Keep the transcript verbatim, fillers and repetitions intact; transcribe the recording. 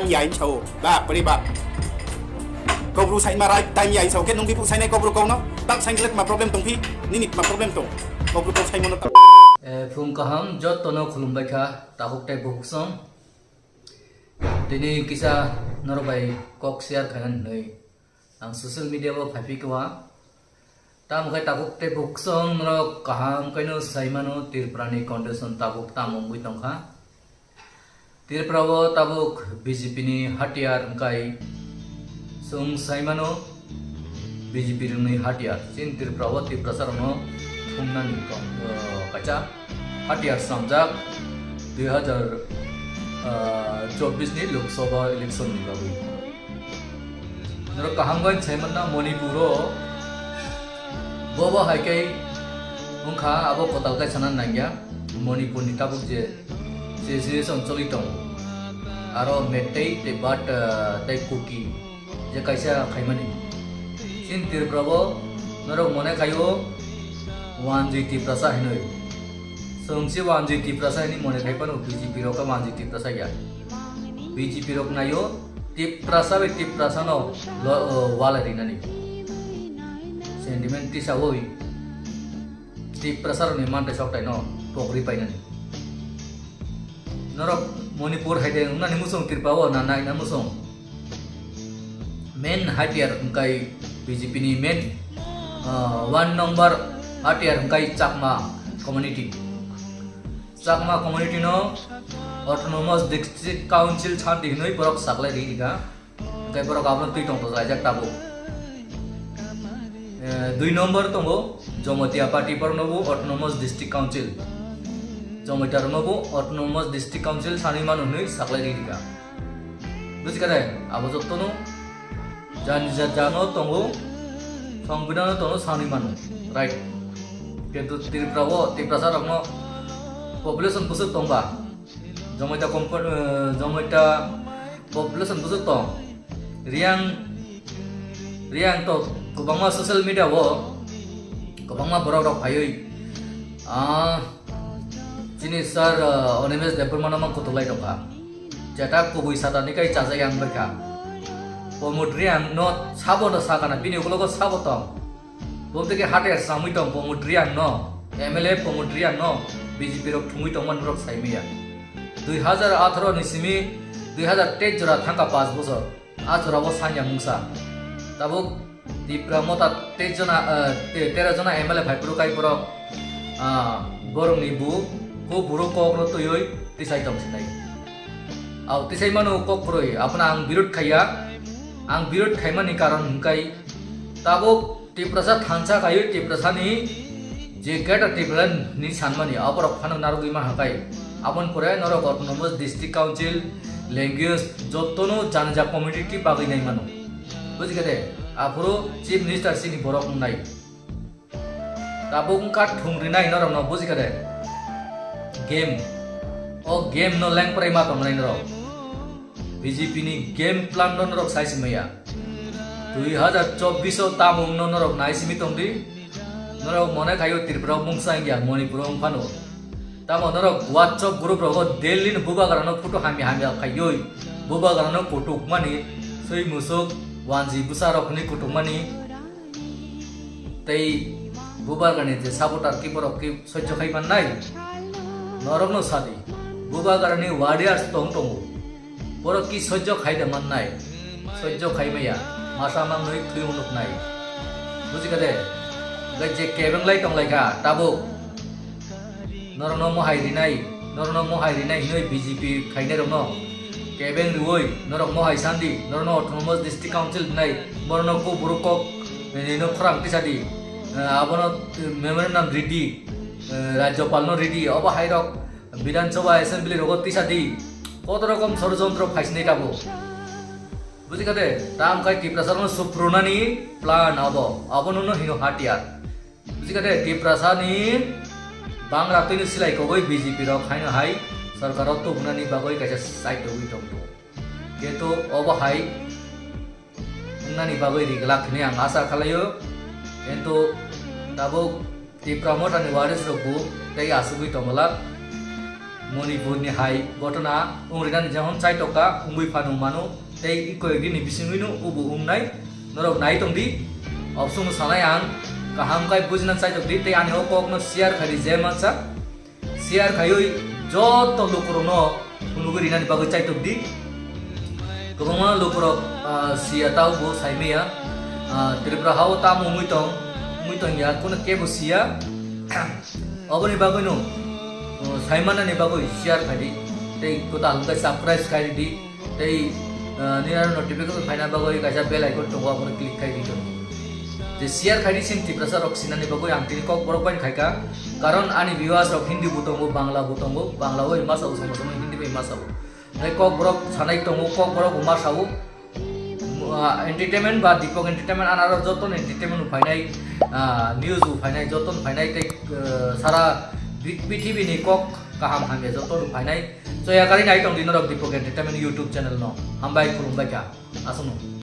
Yain sao, bap re bap. Kobru sain ma right time yain sao, ke nung bipu sainai kobru kau no, tak sain ma problem tong phi, nini ma problem tong. Kobru kau sain mano tak. Eh, phung kaham, jotto no khulumbai kha, tabuk tei bukhuk song. Tini kisa norok bai kok share khaina hinwi ang social media o phaiphikha. Tamo khe tabuk tei bukhuk song norok kaham khe no sai mano Tripura ni condition tabuk tamo wngwi tongkha. Tripura o tabuk B J P ni hatiyar wngkai chwng sai mano B J P rwngni hatiyar. Chini Tripura o Tiprasa rokno thumnani kok, eh, kaisa hatiyar swnamjak dui hazar chobbish ni Lok Sabha election ni bagwi. Norok kaham bai sai manna Manipur o bobo hai khe wngkha abo kwtal khe sana nangya Manipur ni tabuk je situation choli tongo. Aro Meitei tei Bat, eh, tei Kuki je kaisa khaimani. Chini Tripura o norok mone khaio Wanjwi Tiprasa hinwi. Chwng se Wanjwi Tiprasa hinwi mone khai phano B J P rok khe Wanjwi Tiprasa ya. B J P rok naio Tiprasa bai Tiprasa no lo, o, wala rinani. Sentiment tisa oi Tiprasa rokni mantai soktai no pokri painani. Norok Manipur hai de wngnani muchung Tripura o na naina muchung. Main hatiyar wngkai B J P ni main, ah, one number hatiyar wngkai Chakma community. Chakma community no Autonomous District Council santi hinwi borok saklai ri rika. Hwnkhe borok abono twi tong tong laijak tabuk. Eh, dui number tongo Jomotia party, borokno bo Autonomous District Council. Jomotia rokno bo Autonomous District Council sanwi mano hinwi saklai ri rika. Bujikha de, abo jottono jani ja jano tongo, songbidano tongo sanwi mano, right? Kintu Tripura o, Tiprasa rokno population bwswk tongba? Jomoita compo-, eh, Jomoita population bwswk tong? Riang, Riang to kwbangma social media o kwbangma borok rok phaiwi, ah, chini sir, ah, Animesh Debbarma no mang kutuk lai tongkha. Jeta kubui satani kai chajak yang bai kha. Pomut Riang no sabo no sakana, bini ulo go sabo tong. Bo tei ke hatiyar samwi tong Pomut Riang no, M L A Pomut Riang no B J P rok thumwi tongmani rok saimaya. Dui hazar atharo ni simi dui hazar teis jora thangkha panch bochor. A jora bo sanya mungsa. Tabuk Tipra Motha teis jona, eh, te-, tero jona M L A phai phuru kai borok, ah, borok ni bu, ko buro kok no twiwi tisai tong sinai. Au tisai mano kok kwrwi, abono ang birod khaiya. Ang birod khaimani karon hwnkhe tabuk Tiprasa thansa kaiwi Tiprasani je Greater Tipraland ni sanmani aborok phano narwgwi mankha kai. Aboni pore norok Autonomous District Council, language, jottono janija community bagwi nai mano. Bujikha de, aphuru Chief Minister chini borok wngnai. Tabuk wngkha thung rinai norokno, bujikha de? Game. O game no lengprai ma tongnai norok. B J P ni game plan no norok sai simi ya. Dui hazar chobbish o tamo wngno norok nai simi tongdi. Norok mone khaio Tripura o mungsa wngya, Manipur o wngphano. Tamo norok WhatsApp group rogo daily no bubagra no photo hamya hamya khaioi. Bubagra no kutukmani, swi musuk, wanji bwsa rok ni kutukmani. Tei bubagrani je supporter ki borok ki sojjo khai mannai? Norokno sadi, bubagrani warriors tong tongo. Borok ki sojjo khai da mannai? Sojjo khai maya, masa mangnwi thwi unuknai. Bujikha de? Hwnkhe je kebeng lai tong lai kha tabuk. Norokno mohai rinai, norokno mohai rinai hinwi B J P khainairokno kebeng riwi norok mohai sandi, norokno Autonomous District Council rinai, borokno kuburu kok nini no khorang tisadi, eh, abono memorandum ridi, eh, Rajyapalno ridi, obo hairok Bidhan Sabha Assembly rogo tisadi, koto rokom sorojontro phaisinai tabuk. Bujikha de, tam khai Tiprasarokno suprunani plan abo, abono no hino hatiyar. Bujikha de, Tiprasani bangra twino silai kogwi B J P rok haino hai sorkaro tubunani bagwi kaisa side rwgwi tongkho. Kintu obo hai wngnani bagwi ri glak hinwi ang asa khlaio. Kintu tabuk Tipra Mothani waris rokbo tei asugwi tongwlak. Manipur ni hai ghotona wng rinani jahon chaitok kha, wngwi phano mano, tei i koyek dini bisingwino ubo wngnai. Norok nai tong di, opsong sanai ang, kaham khai bujina chaitok di, tei ani o kokno share khai di je mansa. Share khaiwi joto lukurokno phunugwi rinani bagwi chaitok di. Kwbangma lukurok, ah, siya tao bo saimaya. Ah, Tripura hao tamo wngwi tong, wngwi tong ya, kono kebo siya. Oboni bagwino, uh, saimanani bagwi share khai di, tei kwtal hwnkhe subscribe khai di, tei, uh, nini aro notification phaina bagwi kaisa bell icon tongo, abono click khai di tong. Je share khai di, chini Tiprasa rok sinani bagwi ang tini Kokborok bai khai kha, karon ani viewers rok Hindi bo tongo, Bangla bo tongo, Bangla bai ma sao, somo somo Hindi bai ma sao. Tei Kokborok sanai tongo, Kokborok bo ma sao. Ah, entertainment ba Deepak Entertainment anaro joto entertainment bo phainai, ah, news bo phainai, joto phainai tei, ah, sara bi-, prithibi ni kok kaham hamya joto phainai. Choya kari nai tong di norok Deepak Entertainment YouTube channel no. Hambai, khulumbai kha. Aswkno.